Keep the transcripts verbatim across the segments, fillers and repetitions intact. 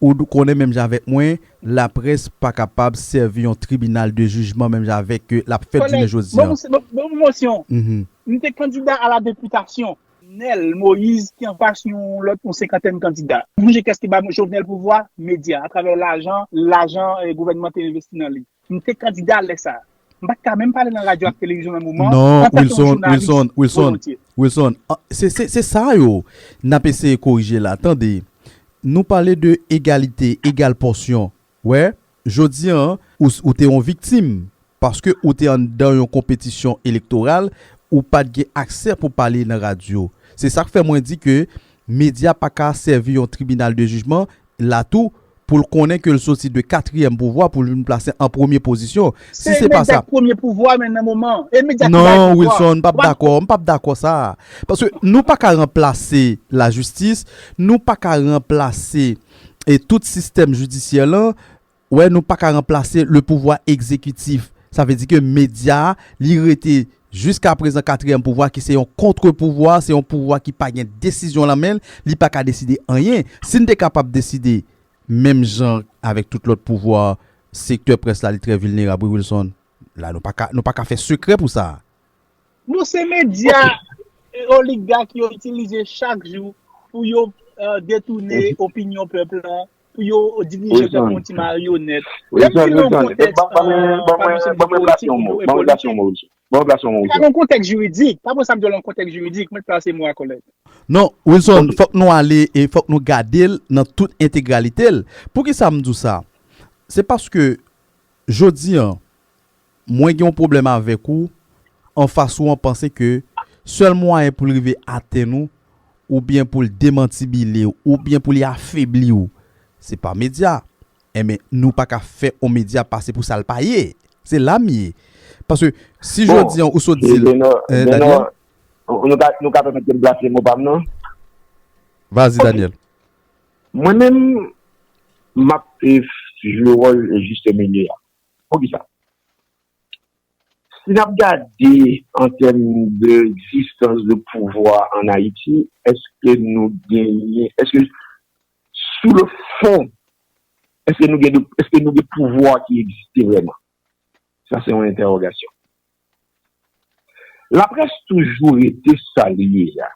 ou konnen menm jan avèk mwen, laprès pa kapab sèvi yon tribinal de jijman menm jan avèk ke l ap fèt jounen jodi an. Kòlèg, bon, bon, bon pwomosyon. M te kandida a la depitasyon. Jovenel Moïse ki anfas yon lòt, yon senkantèn kandida. Ou sonje kiyès ki ba Jovenel pouvwa? Medya, atravè lajan, lajan, eh, gouvènman te envesti nan li. M te kandida lè sa a. M pa t ka menm pale nan radyo ak televizyon nan moman an. Non, antanke yon Wilson, jounalis Wilson, Wilson, volonte. Wilson, ah, se, se, se sa yo n ap eseye korije la. Tande, nou pale de egalite, egal pòsyon. Wè, jodi an, ou, ou te yon viktim, paske ou te anndan yon konpetisyon elektoral, ou pa t gen aksè pou pale nan radyo. Se sa k fè mwen di ke medya pa ka sèvi yon tribinal de jijman, la tou, pou l konnen ke l soti de katriyèm pouvwa pou l vin plase an premye pozisyon. Si se pa sa. Se medya k premye pouvwa, men nan moman an. E medya ki bay pouvwa. Non, Wilson, m p ap dakò, m p ap dakò sa. Paske nou pa ka ranplase lajistis, nou pa ka ranplase, e, tout sistèm jidisyè lan. Wè, nou pa ka ranplase le pouvwa egzekitif. Sa vle di ke medya a, li rete jiska prezan katriyèm pouvwa ki se yon kontrepouvwa, se yon pouvwa ki pa gen desizyon lan men l, li pa ka deside anyen. Si n te kapab deside menm jan avèk tout lòt pouvwa, sektè près la, li trè vilnerab, wi, Wilson. La, nou pa ka, nou pa ka fè sekrè pou sa. Nou se medya, eh, oligak yo itilize chak jou pou yo, eh, detounen opinyon pèp lan, pou yo dirije pèp yon ti maryonèt. Lè m di l nan yon kontèks, eh, pa yon sèl politik, e politik. Bon, plas yon mo, Wilson. Bon, plas yon mo, Wilson. Pa nan kontèks jiridik. Pa pran sa m di w lan kontèks jiridik. Mwen plase mo a, kòlèg. Non, Wilson, fòk nou ale e fòk nou gade l nan tout entegralite l. Poukisa m di w sa? Se paske, jodi an, mwen gen yon pwoblèm avèk ou, anfas ou an panse ke sèl mwayen pou l rive atenn ou, oubyen pou l demantibile w, oubyen pou li afebli w, se pa medya. Enben, nou pa ka fè yon medya pase pou sa l pa ye. Se la m ye. Paske si jodi an ou sot di l, eh, Daniel, nou ka, nou ka pèmèt ke m plase mo pa m, non? Vas-y, Daniel. Mwen menm, m ap, eh, jwe wòl jis milye a. Poukisa? Si n ap gade an tèm de egzistans de pouvwa ann Ayiti, èske nou genyen, èske sou le fon, èske nou gen de, èske nou gen pouvwa ki egziste vrèman? Sa se yon entèwogasyon. Laprès toujou rete sa li ye a.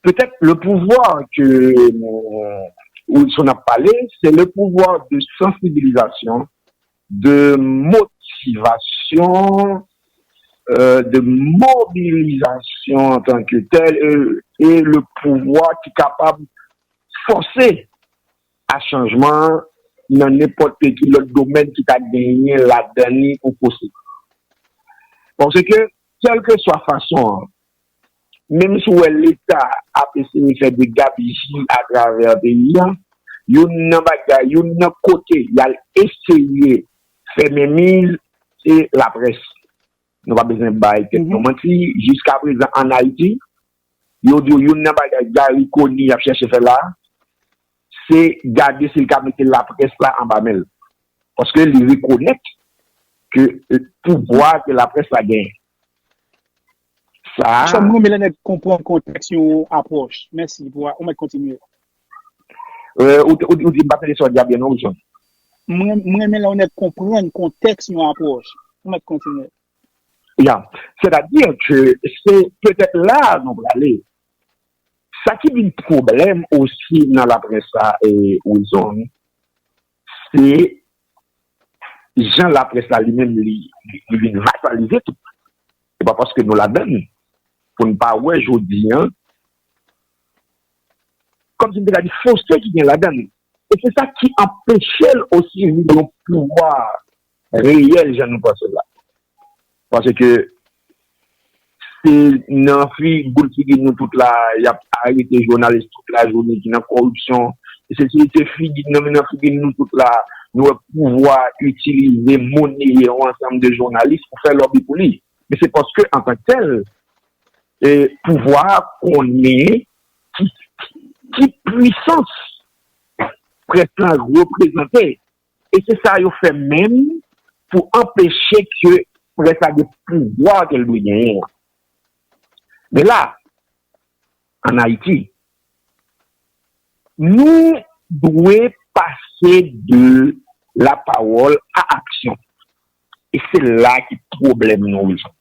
Petèt le pouvwa ke, euh, Wilson ap pale, se le pouvwa de sansibilizasyon, de motivasyon, euh, de mobilizasyon an tan ke tèl, e, e le pouvwa ki kapab fòse a chanjman nan nenpòt ki lòt domèn ki ta genyen ladan li pou posib. Paske, kèlkeswa fason an, menm si w wè Leta ap eseye fè de gabiji atravè peyi a, youn nan bagay, youn nan kote y al eseye fè menmiz, se laprès. Nou pa bezwen bay tèt nou manti, jiska prezan ann Ayiti, yo di w youn nan bagay Garry Conille ap chèche fè la, se gade si l ka mete laprès la anba men l. Paske li rekonèt ke, eh, pouvwa ke laprès la genyen. Sa a. Chòm, mwen renmen lè nèg konprann kontèks yon apwòch. Mèsi pou a, ou mèt kontinye. Eh, ou, ou, ou di m pa tande sa w di a byen non, Wilson. Mwen, mwen renmen lè yon nèg konprann kontèks yon apwòch. Ou mèt kontinye. Ya, sètadi ke se petèt la nou prale. Sa ki vin pwoblèm osi nan laprès sa, e, Wilson, se jan laprès la li menm li, li, li vin vasalize tou. Se pa paske nou ladann pou n pa wè jodi an, kòmsi m te ka di fosete ki gen ladann. E se sa ki anpeche l osi vin yon pouvwa reyèl jan nou panse l la. Paske se nan fi, boul figi nou tout la, y ap arete jounalis tout lajounen ki nan koripsyon. E se, se, se figi nan, nan figi nou tout la, nou wè pouvwa itilize, moneye yon ansanm de jounalis pou fè lòbi pou li. Men se paske, antanktèl, e, pouvwa a konnen ki, ki, ki pwisans près la reprezante. E se sa yo fè menm pou anpeche ke près la gen pouvwa ke l dwe genyen an. Men la, ann Ayiti, nou dwe pase de la parole à action. E se la ki pwoblèm nou, Wilson.